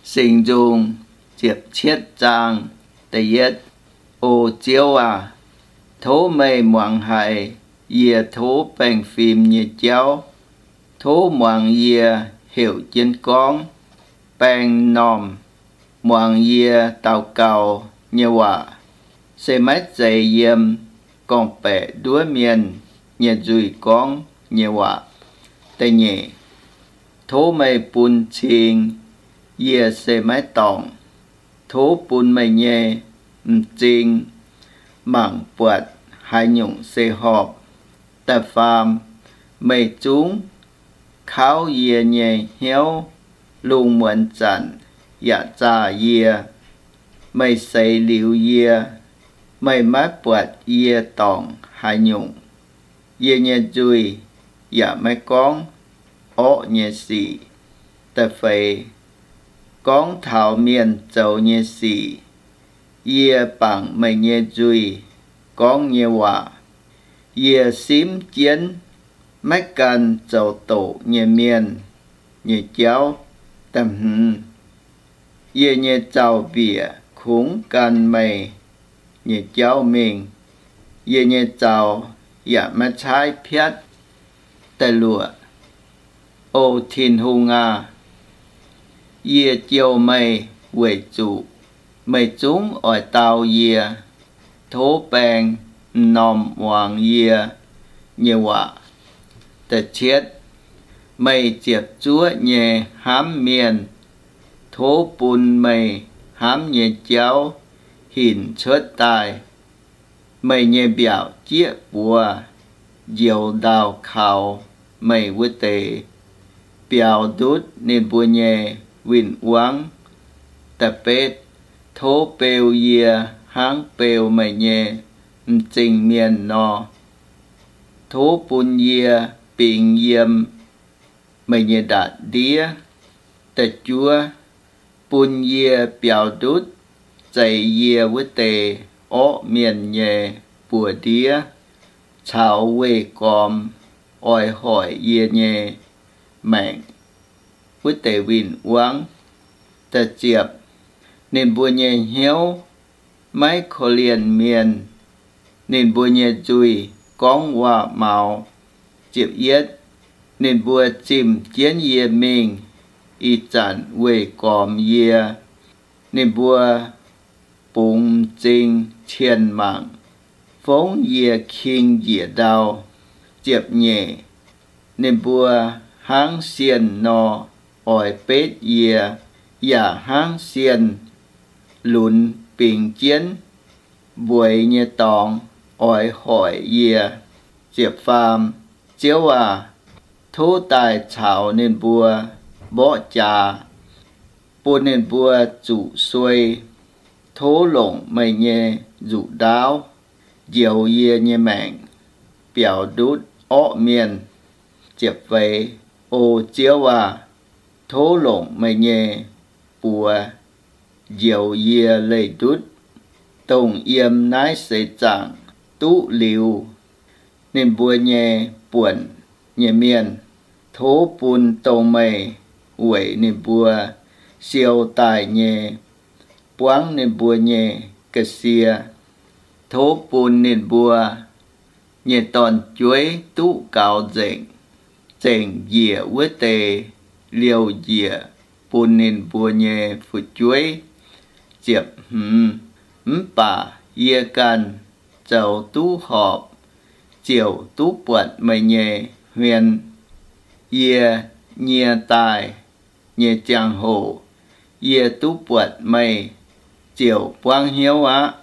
Singx Nzung ziepc cietv zaang da'yietv. O Ziouv aac, tov meih muangx haiz yie tov baengh fim nyei jauv. Tov muangx yie heuc jienv gorngv baeng m'normh, muangx yie daux gaux nyei waac. Se maiv zeiz yiem gorngv-baeqc nduov mienh nyei nzuih gorngv nyei waac. Da'nyeic, tov meih bun cing yie se maiv dorngc. Tov bun meih nyei m'zing mangc buatc haaix nyungc se horpc. Da'faam, meih zungv kauv yie nyei hnyouv, lungh muonz zanc yaac zaah yie. Meih seix liuz yie, meih maiv buatc yie dorngc haaix nyungc. Yie nyei nzuih yaac maiv gorngv orqv nyei sic. Da'feix, gorngv taux mienh zoux nyei sic, yie bangc meih nyei nzuih gorngv nyei waac. Yie simv jienv maiv gan zoux doqc nyei mienh nyei jauv. Da'hmz, yie nyei zaux-mbiec kungx gan meih nyei jauv mingh, yie nyei zaux yaac maiv caaiv piatv. Da'luoqc, O Tin-Hungh aah! Yie jouh meih weic zuqc meih zungv oix dau yie. Tov baeng m'normh muangx yie nyei waac. Da'cietv, meih ziepc zuoqv nyei hnamv mienh. Tov bun meih hnamv nyei jauv hinc cuotv daaih. Meih nyei mbiaauc jieqv buoz njoux ndaauh kaux meih wuov deix, biaux ndutv ninh mbuo nyei win-wangv. Da'betv, tov beu yie hnangv beu meih nyei m'zing mienh nor. Tov bun yie bingx yiem meih nyei ndaatv-ndiev. Da'juov, bun yie biaux ndutv zeix yie wuov deix orqv mienh nyei buoz-ndiev caux weih gormx oix hoic yie nyei maengc wuov deix win-wangv. Da'ziepc, ninh mbuo nyei hnyouv maiv korv-lienh mienh. Ninh mbuo nyei nzuih gorngv waac-maux. Ziepc yietv, ninh mbuo zimh jienv yie mingh, ih zanc weih gormx yie. Ninh mbuo bungx m'zing cien-mangc, fongv yie king njiec ndau. Ziepc nyeic, ninh mbuo hnangv sienh nor oix betv yie, yaac hnangv sienh lunx bingx jienv mbueiz nyei dorngx oix hoic yie. Ziepc faam, Ziouv aac, tov daaih caux ninh mbuo mborqv jaax, bun ninh mbuo zuqc suei. Tov longc meih nyei nzuqc ndaauv njoux yie nyei maengc biaux ndutv orqv mienh. Ziepc feix, O Ziouv aac, tov longc meih nyei buoz njoux yie leih ndutv, dongh yiem naaiv seix zaangc duqv liuz ninh mbuo nyei buonc nyei mienh. Tov bun dongh meih weic ninh mbuo siou daaih nyei buangv ninh mbuo nyei ga'sie. Tov bun ninh mbuo nyei dorn-jueiv duqv gaux nzengc, zengc njiec wuov deix liouh njiec bun ninh mbuo nyei fu'jueiv. Ziepc hmz, mv baac yie ganh zoux duqv horpc ziouc duqv buatc meih nyei hmien. Yie nyie daaih nyei ziangh hoc yie duqv buatc meih ziouc buangv hnyouv aqv.